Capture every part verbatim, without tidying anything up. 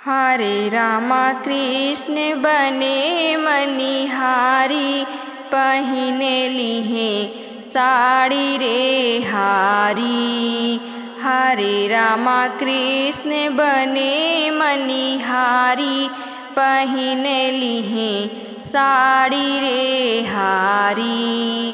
हरे रामा कृष्ण बने मनिहारी, पहिने लिहे साड़ी रे हारी। हरे रामा कृष्ण बने मनिहारी, पहिने लिहे साड़ी रे हारी।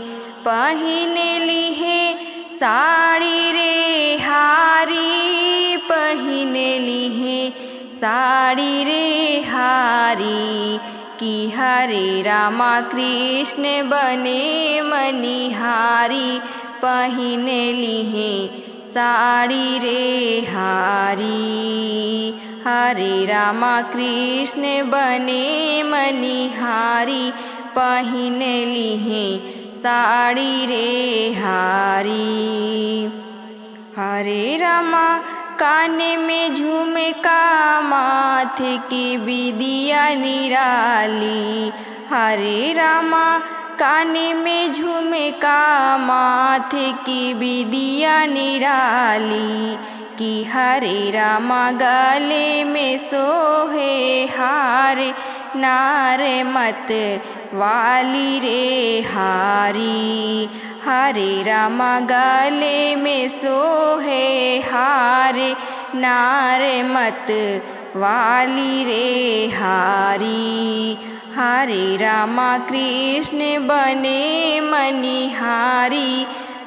पहिने लिहे साड़ी रे हारी, पहिने लिहे साड़ी रे हारी। कि हरे रामा कृष्ण बने मनिहारी, पहिने लिहे साड़ी रे हारी। हरे रामा कृष्ण बने मनिहारी, पहिने लिहे साड़ी रे हारी। हरे रामा काने में झुमका, माथे की बिदिया निराली। हरे रामा काने में झुमका, माथे की बिदिया निराली। कि हरे रामा गले में सोहे हार, नार मत वाली रे हारी। हरे रामा गले में सोहे हार, नार मत वाली रे हारी। हरे रामा कृष्ण बने मनिहारी,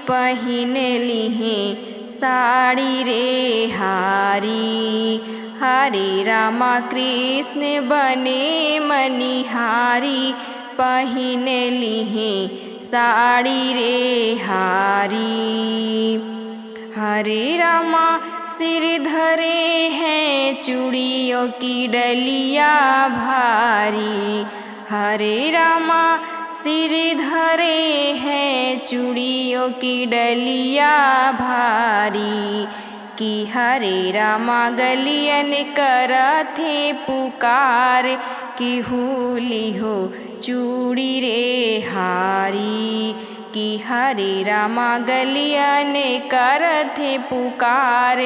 पहिने लिहे साड़ी रे हारी। हरे रामा कृष्ण बने मनिहारी, पहिने लिहे साड़ी रे हारी। हरे रामा सिर धरे हैं चूड़ियों की डलिया भारी। हरे रामा सिर धरे हैं चूड़ियों की डलिया भारी। कि हरे रामा गलियन करथे पुकार, कि हूँ लिहो चूड़ी रे हारी। कि हरे रामा गलियन करथे पुकार,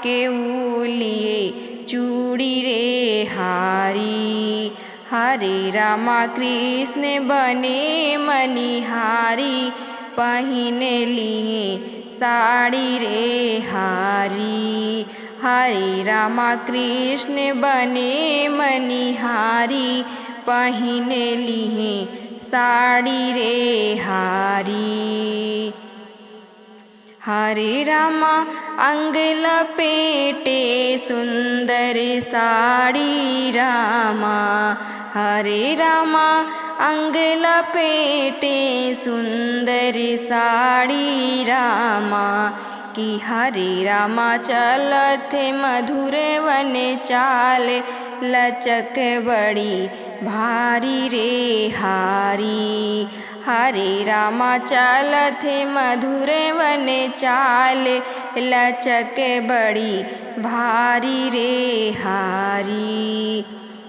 केहू लिए चूड़ी रे हारी। हरे रामा कृष्ण बने मनिहारी, पहिने लिहे साड़ी रे हारी। हरे रामा कृष्ण बने मनिहारी, पहिने लिहे साड़ी रे हारी। हरे रामा अंग लपेटे सुंदर साड़ी रामा। हरे रामा अंग लपेटे सुंदर साड़ी रामा। कि हरे रामा चलत मधुर वन चाल, लचक बड़ी भारी रे हारी। हरे रामा चलत मधुर वन चाल, लचक बड़ी भारी रे हारी।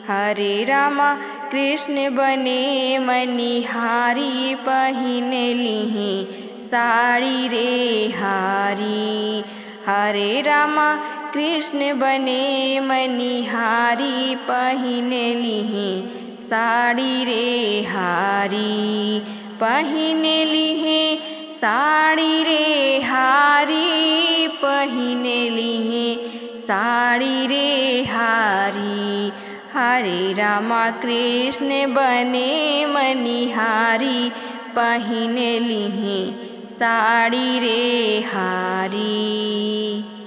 हरे रामा कृष्ण बने मनिहारी, पहिने लिहे साड़ी रे हारी। हरे रामा कृष्ण बने मनिहारी, पहिने लिहे साड़ी रे हारी। पहिने लिहे साड़ी रे हारी, पहिने लिहे साड़ी रे हारी। हरे रामा कृष्ण बने मनिहारी, पहिने लिहे साड़ी रे हारी।